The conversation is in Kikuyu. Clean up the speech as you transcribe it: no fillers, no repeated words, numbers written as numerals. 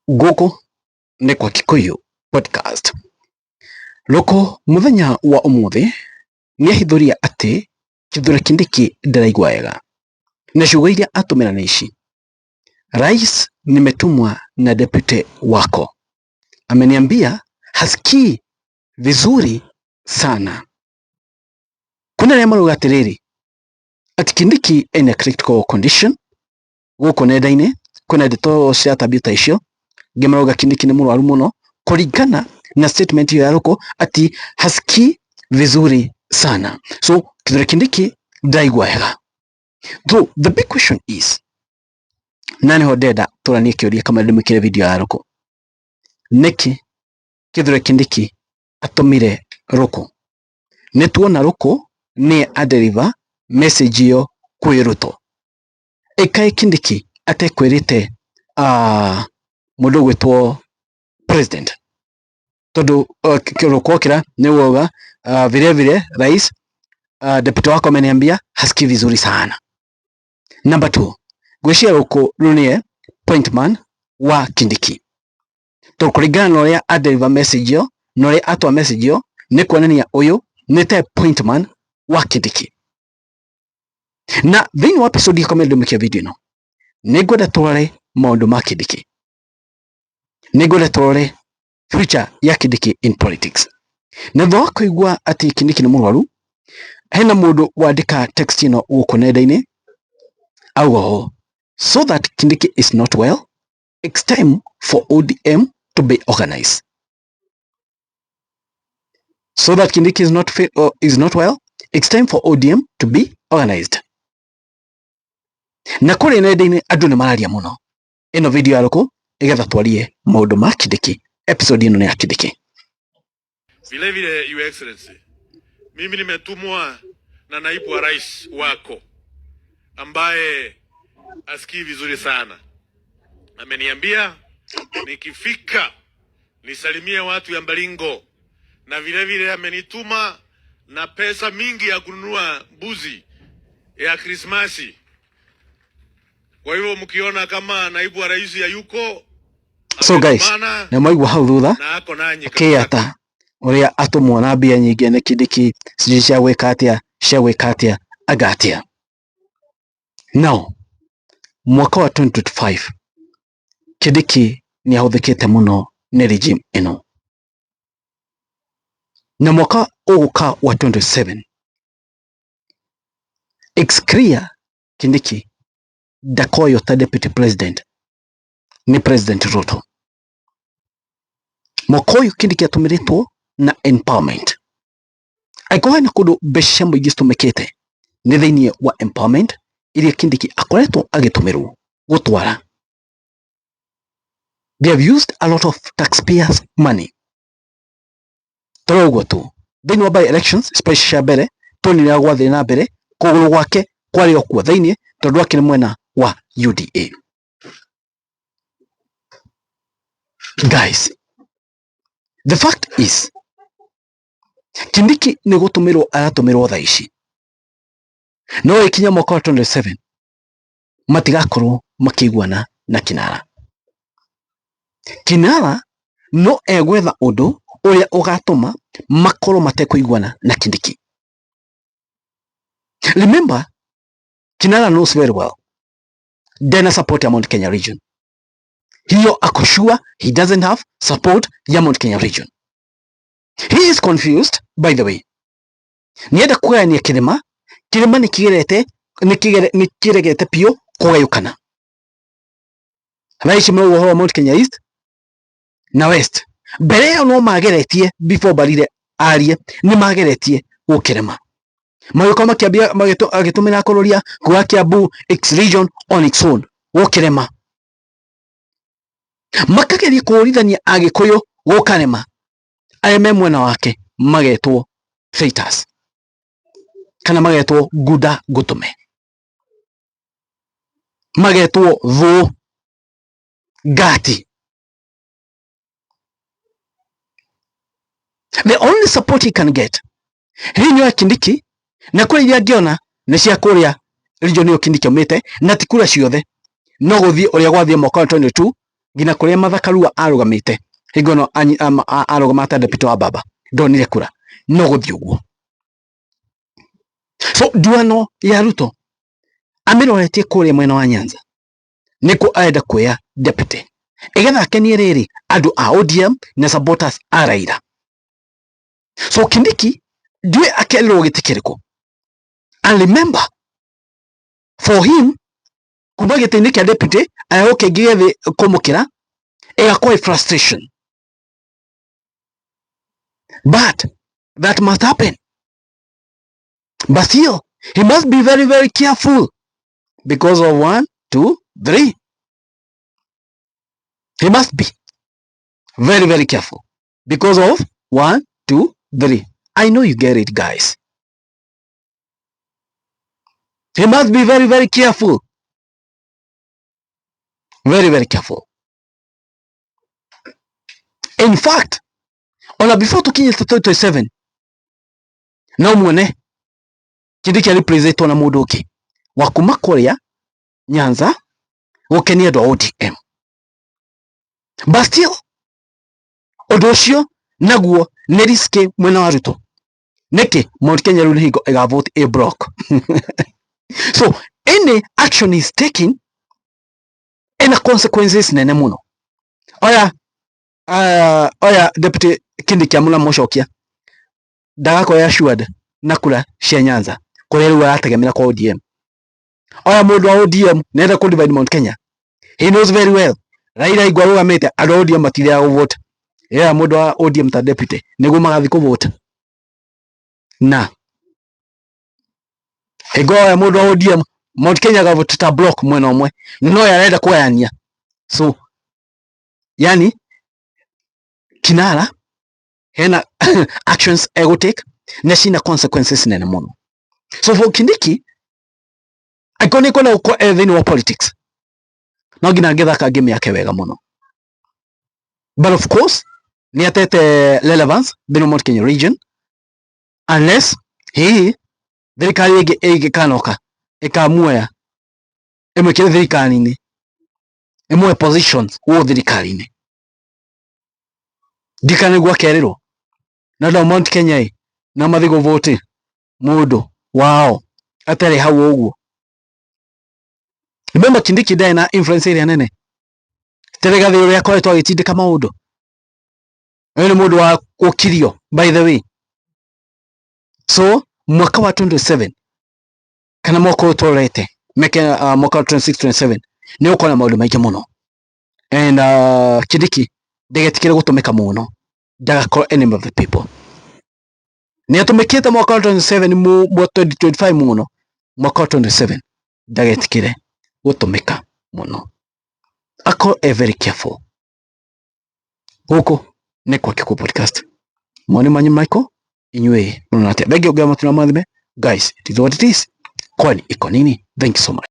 Gũkũ nĩ kwa Kikuyu Podcast. Rũkũ mũthenya wa ũmũthĩ nĩahithũria atĩ Kithure Kindiki ndaraigua wega na ciugo iria atũmĩra nĩ ici: Rais, nimetumwa na deputy wako ameniambia hasikii vizuri sana. Kuna arĩa marauga atĩrĩrĩ atĩ Kindiki ena critical condition gũkũ nenda-inĩ kwĩna ndeto ciratambio ta icio angĩ marauga Kindiki nĩ mũrwaru mũno kũringana na statement ĩyo ya Ruku ati hasikii vizuri sana, so Kithure Kindiki ndaraigua wega. So the big question is, na niho ndenda tũranie kĩũria kamwe ndĩmwĩkĩre video ya Ruku, nĩkĩ Kithure Kindiki atũmire Ruku? Nĩ tuona Ruku nĩye adeliver message ĩyo kwĩ Ruto, ĩkaĩ Kindiki atekwĩrĩte mũndũ ũgwĩtwo president tondu Ruku okĩra nĩ wauga vile vile rais, deputy wako ameniambia hasikii vizuri sana. Number two, ngwĩciria Ruku rĩu nĩye point man wa Kindiki tondũ kũringana na ũrĩa adeliver message ĩyo na ũrĩa atwa message ĩyo nĩ kuonania ũyũ nĩ ta point man wa Kindiki. Na thĩinĩ wa episode ĩyo ndĩmĩkia video ĩno nĩ ngwenda tũrore maũndũ ma Kindiki, nĩ ngwenda tũrore future ya Kindiki in politics. Na thutha wa kũigua atĩ Kindiki nĩ mũrwaru, hena mũndũ wandĩka text ĩno gũkũ nenda-inĩ auga ũũ, so that Kindiki is not well, it's time for ODM to be organized. So that Kindiki is not fit, is not well, it's time for ODM to be organized. Na kũrĩa nenda-inĩ andũ nĩ mararia mũno. Ĩno video ya Ruku ĩgetha twarie maũndũ ma Kindiki. Episode ĩno nĩ ya Kindiki. Vile vile, Your Excellency, mimi nimetumwa na naibu wa rais wako ambaye asikii vizuri sana. Ameniambia nikifika nisalimie watu ya Mbalingo, na vile vile amenituma na pesa mingi ya kununua mbuzi ya Krismasi. Kwa hivyo mkiona kama naibu wa rais hayuko, So guys, ametumana nĩ mwaigua hau thutha na ako nanyi kabisa. akĩyata ũrĩa atũmwo na mbia nyingĩ nĩ Kindiki, sijui cia gwĩka atĩa, cia gwĩka atĩa, anga atĩa. Now, mwaka wa 2025 Kindiki nĩ ahũthĩkĩte mũno nĩ regime ĩno, na mwaka ũgũka wa 27 it's clear Kindiki ndakoywo ta deputy president nĩ President Ruto. Mwaka ũyũ Kindiki atũmĩrĩtwo na empowerment. Angĩkorwo hena kũndũ mbeca cia mũingĩ citũmĩkĩte nĩ thĩinĩ wa empowerment iria Kindiki akoretwo agĩtũmĩrwo gũtwara. They have used a lot of taxpayers money. Toro ũguo tu thĩinĩ wa by elections especially cia mbere tuonire ũrĩa gwathire na mbere kũgũrũ gwake kwarĩ o kuo thĩinĩ tondũ akĩrĩ mwena wa UDA. Guys, the fact is Kindiki nĩ gũtũmĩrwo aratũmĩrwo thaa ici, no ĩkinya mwaka wa 27 matigakorwo makĩiguana na Kinara. Kinara no egwetha ũndũ ũrĩa ũgatũma makorwo matekũiguana na Kindiki. Remember, Kinara knows very well ndena support ya Mount Kenya region. Hiyo ako sure he doesn't have support ya Mount Kenya region. He is confused by the way. Nienda kũgayania kĩrĩma, kĩrĩma nĩ kĩgerete nĩ kĩregete biũ kũgayũkana. Thaa ici marauga ũhoro wa Mount Kenya East na West. Mbere ĩyo no mageretie before Mbarire arie nĩ mageretie gũkĩrĩma. Magĩũka makĩambia agĩtũmĩra kũrũria kuga Kiambu its region on its own gũkĩrĩma. Makageria kũhũrithania Agĩkũyũ gũkarĩma arĩa me mwena wake magetwo traitors kana magetwo ngunda ngũtũme, magetwo thũ ngati. The only support he can get hihi nĩ oya Kindiki na kũrĩa iria angĩona nĩ cia kũrĩa region ĩyo Kindiki aumĩte na ti kura ciothe, no gũthiĩ ũrĩa gwathiĩ mwaka wa 22 Nginya kuria Martha Karua arugamite hingo no arũgamata deputy wa baba ndonire kura no guthii uguo. So nduano ya Ruto amiroretie kuria mwena wa Nyanza nikuo arenda kuoya deputy igetha akenie riri andu a ODM na supporters a Raila. So Kindiki ndiwe akerirwo giti kiriku. And remember, for him kuma gĩtĩ-inĩ kĩa deputy aheo kĩngĩ gĩthĩ kũmũkĩra ĩgakorwo frustration, but that must happen. But still he must be very very careful because of 1 2 3. He must be very very careful because of 1 2 3. I know you get it, guys. He must be very very careful, very very careful. In fact, ona before tukinyite 2027 no muone Kindiki representwo na mundu ungi wa kuma kuria Nyanza gukenia andu a ODM. But still undu ucio naguo ni risk mwena wa Ruto. Niki Mount Kenya riu ni hingo ĩgavote a block. So any action is taking ina consequences nene muno. Oya oya deputy Kindiki amuna mucokia ndagakorwo assured na kura cia Nyanza kuria riu arategemera kwa ODM. Oya mundu wa ODM nenda ku divide Mount Kenya, he knows very well Raila igwa arugamite andu a ODM matithiaga gũvote. Yeah, mundu wa ODM ta deputy niguo magathi kũvote. Na hingo ya mundu wa ODM Mount Kenya gavote ta block mwena umwe no yarenda kugayania. So yani kinara hena actions egutake na cina consequences nene muno. So for Kindiki angĩkorwo nĩ kwenda gũkorwo e thĩinĩ wa politics no nginya angĩthaka game yake wega muno. But of course nĩ atete relevance thĩinĩ wa Mount Kenya region unless hihi thirikari ĩngĩ ĩngĩkanoka ĩkamuoya ĩmwĩkĩre thirikari-inĩ ĩmũhe positions gũkũ thirikari-inĩ ndikana nĩguo akerĩrwo na andũ a Mount Kenya ĩ no mathiĩ gũvote mũndũ wao atarĩ hau ũguo. Remember Kindiki ndarĩ na influence ĩrĩa nene ta Rigathĩ ũrĩa akoretwo agĩtindĩka maũndũ. Ũyũ nĩ mũndũ wa gũkirio by the way. So mwaka wa 27 kana mwaka ũyũ tũrorete meke mwaka wa 26 27 nĩ ũkona maũndũ maingĩ mũno. And Kindiki ndagetikĩre gũtũmĩka mũno ndagakorwo enemy of the people. Nĩ atũmĩkĩte mwaka wa 27 mu 2025 mũno, mwaka wa 27 ndagetikĩre gũtũmĩka mũno, akorwo e very careful. Gũkũ nĩ kwa Kĩkũ podcast. Mawoni manyu Michael inyuĩ mũrona atĩa? Thank you Ngai matuna mathime. Guys, it is what it is. Kwani iko nini? Thank you so much.